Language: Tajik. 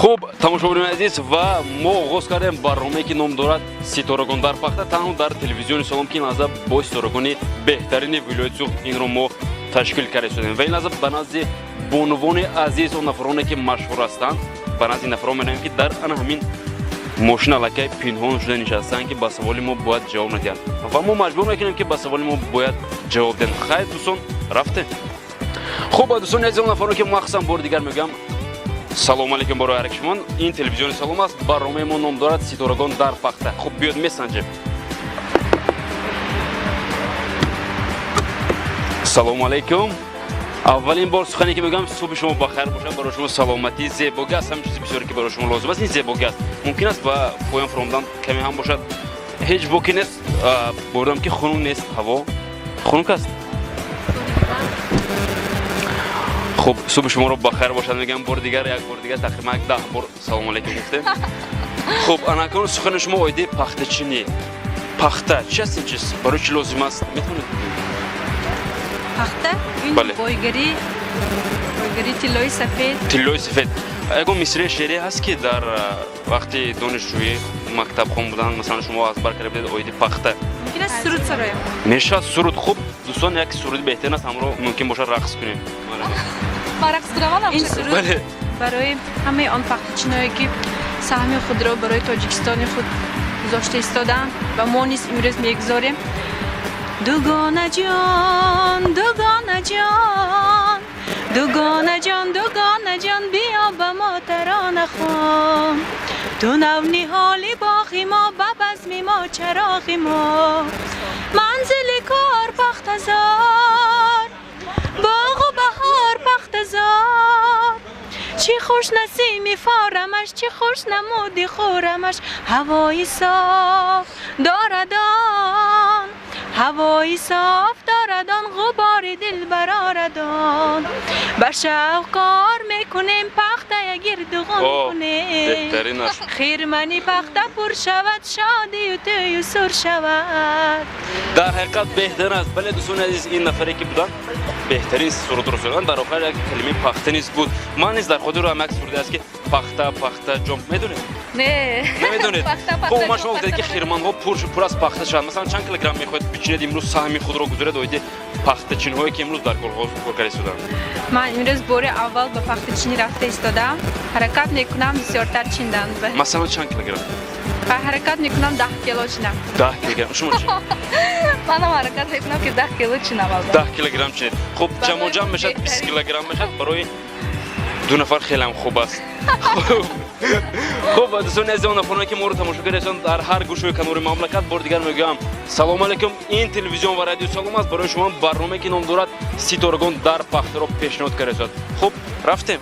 Хуб, тамошобинони азиз, ва мо оғоз кардем барномае, ки ном дорад «Ситорагон дар пахта», танҳо дар телевизиони Салом, ки ин лаҳза бо ситорагони беҳтарини вилояти Суғд инро мо ташкил карда истодем. Ва ин лаҳза ба назди бонувони азиз, он нафароне, ки машҳур ҳастанд, ба назди нафарон меравем, ки дар ана ҳамин мошин аллакай пинҳон шуда нишастанд, ки ба саволи мо бояд ҷавоб надиҳанд, ва мо маҷбур мекунем, ки ба саволи мо бояд ҷавоб диҳанд. Хайр, дӯстон, рафтем. Хуб, дӯстони азиз, он нафароне, ки махсусан, бори дигар мегӯям, салому алейкум барои ҳар як шумо. Ин телевизиони Салом аст, барномаи мо ном дорад «Ситорагон дар пахта». Хуб, биёд, месанҷем. Салому алейкум. Аввалин бор сухане, ки мегӯям, субҳи шумо бахайр бошад, барои шумо саломатӣ, зебогӣ аст. Ҳамин чизи бисёре, ки барои шумо лозим аст, ин зебогӣ аст. Мумкин аст ба поён фуромадан каме ҳам бошад, ҳеҷ боке нест. Бурдам, ки хунук нест, ҳаво хунук аст. Хуб, субҳи шуморо бахайр бошад мегӯям бори дигар, як бори дигар, тақрибан як 10 бор салому алейкум гуфтем. Хуб, анакун сухани шумо оиди пахтачинӣ. Пахта чи аст, ин чиз барои чӣ лозим аст, метавонед бигӯед? Пахта ин Бале. бойгарӣ, бойгарӣ, тиллои сафед. Тиллои сафед. Ягон мисраи шеърӣ ҳаст, ки дар вақти донишҷӯӣ, мактабхон будан, масалан, шумо аз бар карда будед оиди пахта? Мумкин аст суруд сароям. Мешавад суруд. Хуб, дӯстон, як суруди беҳтарин аст, ҳамро мумкин бошад рақс кунем. Ман рақс кунам? Ин суруд Бале. барои ҳамаи он пахтачиное, ки саҳми худро барои Тоҷикистони худ гузошта истодаанд, ва мо низ имрӯз мегузорем. Дугона ҷон, дугона ҷон, дугона ҷон, дугона ҷон, биё ба мо тарона хон. Ту навниҳоли боғи мо, ба базми мо чароғи мо, манзили кор пахтазор, боғу баҳор пахтазор. Чӣ хуш насими форамаш, чӣ хуш намуди хӯрамаш, ҳавои соф дорадон, ҳавои соф дорадон, ғубори дил барорадон. Ба шавқ кор мекунем, пахтая гирдуғун О, кунем. Беҳтарин аст. Хирмани пахта пур шавад, шодию тӯю сур шавад. Дар ҳақиқат беҳтарин аст. Бале, дӯстони азиз, ин нафаре, ки буданд, беҳтарин сурудро суруданд. Дар охар як калимаи пахта низ буд. Ман низ дар хотирам як суруде аст, ки «Пахта, пахта ҷон», медонед? Не. Намедонед? Пахта, пахта, Хуб, ман ҷон, шумо гуфтед, ки пахта. хирманҳо пур аз пахта шавад. Масалан, чанд килограмм мехоҳед бичинед имрӯз, саҳми худро гузоред оиди пахтачинҳое, ки имрӯз дар колхоз кор карда истоданд? Ман имрӯз бори аввал ба пахтачинӣ рафта истодам. Ҳаракат мекунам бисёртар чиндан. Масалан, чанд килограмм? Ва ҳаракат мекунам 10 кило чинам. 10 килограмм. Шумо чи? Манам ҳаракат мекунам, ки 10 кило чинам, албатта. 10 килограмм чинед. Хуб, ҷамъоҷамъ мешавад 20 беҳтарин. килограмм мешавад, барои ду нафар хеле хуб аст. Хуб, дӯстони азиз, он нафароне, ки моро тамошо кардаистанд дар ҳар гӯшаи канори мамлакат, бори дигар мегӯям, салому алейкум. Ин телевизион ва радио Салом аст. Барои шумо барномае, ки ном дорад «Ситорагон дар пахтаро» пешниҳод карда истод. Хуб, рафтем.